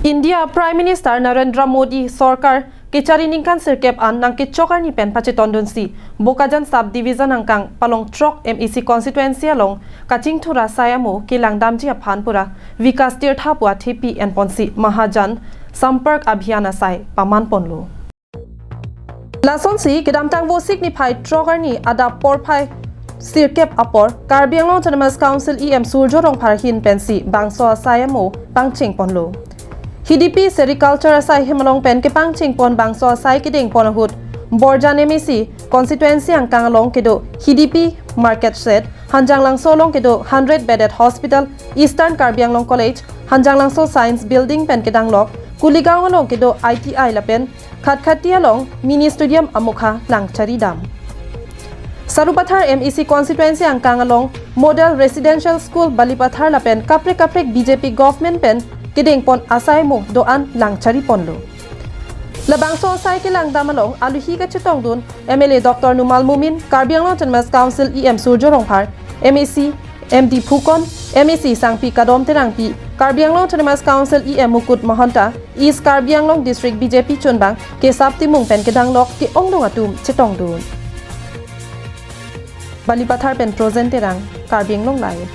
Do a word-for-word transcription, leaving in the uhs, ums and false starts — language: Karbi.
India Prime Minister Narendra Modi sorkar kechari ningkan sirkep an nangkechok arni pen pachetondunsi Bokajan Sub Division angkang Palong throk M A C constituency along kachingthur asai amo kelangdamji aphan pura Vikas Tirtha pu athepi enponsi Mahajan Sampark Abhiyan asai pamanponlo. Lasonsi kedamtang Vosik niphai throk arni adap porphai sirkep apor Karbi Anglong Autonomous Council E M Surjya Rongphar ahin pensi bangso asai amo pangchengponlo. Hidipi Sericulture asai hem along pen kepangchengpon bangso asai kedengpon ahut Borjan M A C constituency angkang along kedo Hidipi Market Shed, Hanjanglangso along kedo hundred bedded hospital, Eastern Karbi Anglong College, Hanjanglangso Science Building pen kedanglok, Kuligaon along kedo I T I lapen Khatkhati along mini stadium amokha langcharidam. Sarupathar M A C constituency angkang along Model Residential School Balipathar lapen kaprek kaprek B J P government pen kedengpon asai mo do-an langchariponlo. Labangso asai kelangdam along aluhi kachetongdun M L A Doctor Numal Momin, Karbi Anglong Autonomous Council E M Surjya Rongphar, M A C M D Phukan, M A C Sangpi Kadom Terangpi, Karbi Anglong Autonomous Council E M Mukut Mahanta, East Karbi Anglong District B J P chunbang Kesap Timung pen kedanglok ke-ongdung atum chetongdun. Balipathar pen Trojan Terang, Karbi Anglong Live.